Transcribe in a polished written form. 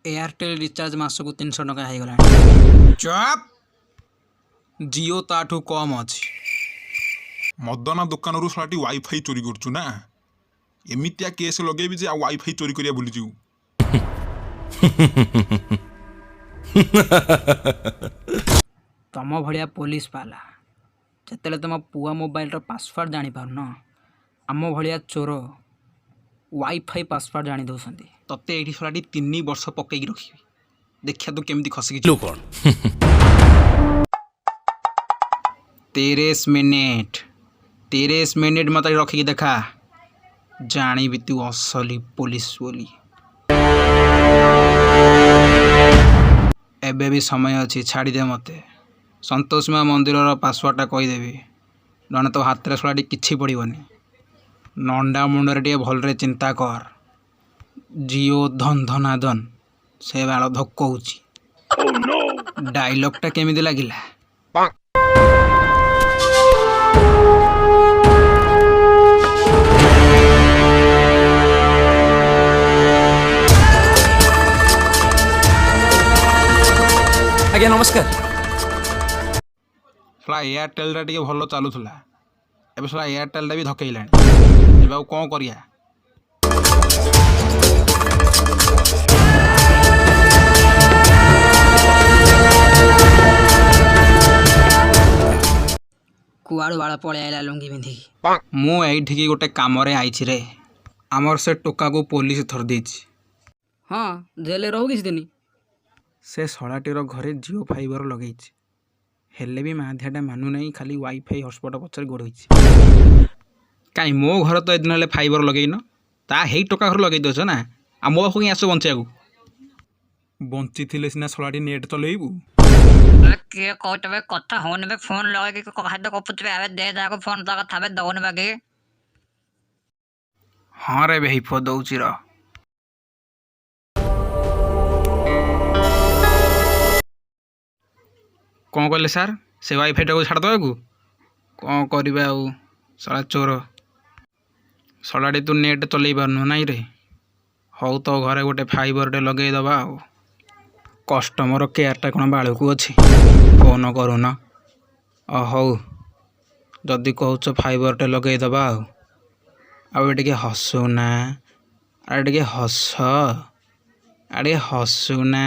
Airtel recharge ମାସକୁ 300 ଟଙ୍କା ହେଇଗଲାଣି। ଚୁପ୍। ଜିଓ ତାଠୁ କମ୍ ଅଛି। ମଦନା ଦୋକାନରୁ ଶଳାଟି ୱାଇଫାଇ ଚୋରି କରୁଛୁ ନା? ଏମିତିଆ କେସ୍ ଲଗେଇବି ଯେ ଆଉ ୱାଇଫାଇ ଚୋରି କରିବା ଭୁଲିଯିବୁ। ତମ ଭଳିଆ ପୋଲିସ ବାଲା ଯେତେବେଳେ ତମ ପୁଅ ମୋବାଇଲର ପାସୱାର୍ଡ଼ ଜାଣିପାରୁନ, ଆମ ଭଳିଆ ଚୋର ୱାଇଫାଇ ପାସୱାର୍ଡ଼ ଜାଣି ଦେଉଛନ୍ତି। ତତେ ଏଇଠି ଶଳାଟି 3 ବର୍ଷ ପକେଇକି ରଖିବି, ଦେଖିଆ ତୁ କେମିତି ଖସିକି ଯିବୁ। କ'ଣ? 30 ମିନିଟ୍, 30 ମିନିଟ୍ ମୋତେ ରଖିକି ଦେଖା, ଜାଣିବି ତୁ ଅସଲି ପୋଲିସ ବୋଲି। ଏବେ ବି ସମୟ ଅଛି, ଛାଡ଼ିଦେ ମୋତେ। ସନ୍ତୋଷୀ ମା ମନ୍ଦିରର ପାସୱାର୍ଡ଼ଟା କହିଦେବି, ନହେଲେ ତୋ ହାତରେ ଶଳାଟି କିଛି ପଡ଼ିବନି। ନଣ୍ଡା ମୁଣ୍ଡରେ ଟିକେ ଭଲରେ ଚିନ୍ତା କର। ଜିଓ ଧନ ଧନାଧନ ସେ ବାଳ ଧକଉଛି। ଡାଇଲଗ୍ଟା କେମିତି ଲାଗିଲା? ଆଜ୍ଞା ନମସ୍କାର। ଶଳା ଏୟାରଟେଲ୍ଟା ଟିକେ ଭଲ ଚାଲୁଥିଲା, ଏବେ ଶଳା ଏୟାରଟେଲ୍ଟା ବି ଧକେଇଲାଣି। ଏବେ ଆଉ କ'ଣ କରିବା? କୁଆଡ଼ୁ ବାଳ ପଳେଇ ଆଇଲା ଲୁଙ୍ଗି ପିନ୍ଧିକି? ମୁଁ ଏଇଠିକି ଗୋଟେ କାମରେ ଆଇଛି ରେ। ଆମର ସେ ଟୋକାକୁ ପୋଲିସ ଧରିଦେଇଛି। ହଁ, ଜେଲରେ ରହୁ କିଛି ଦିନ। ସେ ଶଳାଟିର ଘରେ ଜିଓ ଫାଇବର ଲଗେଇଛି, ହେଲେ ବି ମାଧିଆଟା ମାନୁନାହିଁ, ଖାଲି ୱାଇଫାଇ ହଟସ୍ପଟ୍ ପଛରେ ଗୋଡ଼ଉଛି। କାଇଁ, ମୋ ଘର ତ ଏଦିନ ହେଲେ ଫାଇବର ଲଗେଇନ, ତା ହେଇ ଟୋକା ଘର ଲଗେଇ ଦେଉଛ ନା? ଆଉ ମୋ ପାଖକୁ କାଇଁ ଆସ ବଞ୍ଚିବାକୁ? ବଞ୍ଚିଥିଲେ ସିନା ଶଳାଟି ନେଟ୍ ଚଲେଇବୁ। କିଏ କହୁଛ ବେ? କଥା ହଉନି ବେ। ଫୋନ ଲଗେଇକି କଥା ଗପୁଥିବେ। ଆବେ ଦେ ତାକୁ ଫୋନ, ତା କଥା ଏବେ ଦଉନି ବାକି। ହଁ ରେ ବେହିପୁଅ, ଦଉଛି ର। କ'ଣ କହିଲେ ସାର୍? ସେ ୱାଇଫାଇଟାକୁ ଛାଡ଼ିଦେବାକୁ କ'ଣ କରିବା ଆଉ? ଶଳା ଚୋର ଶଳାଟି, ତୁ ନେଟ୍ ଚଲେଇ ପାରୁନୁ ନାଇଁ ରେ? ହଉ, ତୋ ଘରେ ଗୋଟେ ଫାଇବରଟେ ଲଗେଇଦେବା। ଆଉ କଷ୍ଟମର କେୟାରଟା କ'ଣ ବାଳକୁ ଅଛି? ଫୋନ କରୁନ। ଅ ହଉ, ଯଦି କହୁଛ ଫାଇବରଟେ ଲଗେଇଦେବା। ଆଉ ଆଉ ଟିକେ ହସୁନା, ଆଉ ଟିକେ ହସ, ଆଉ ଟିକେ ହସୁନା।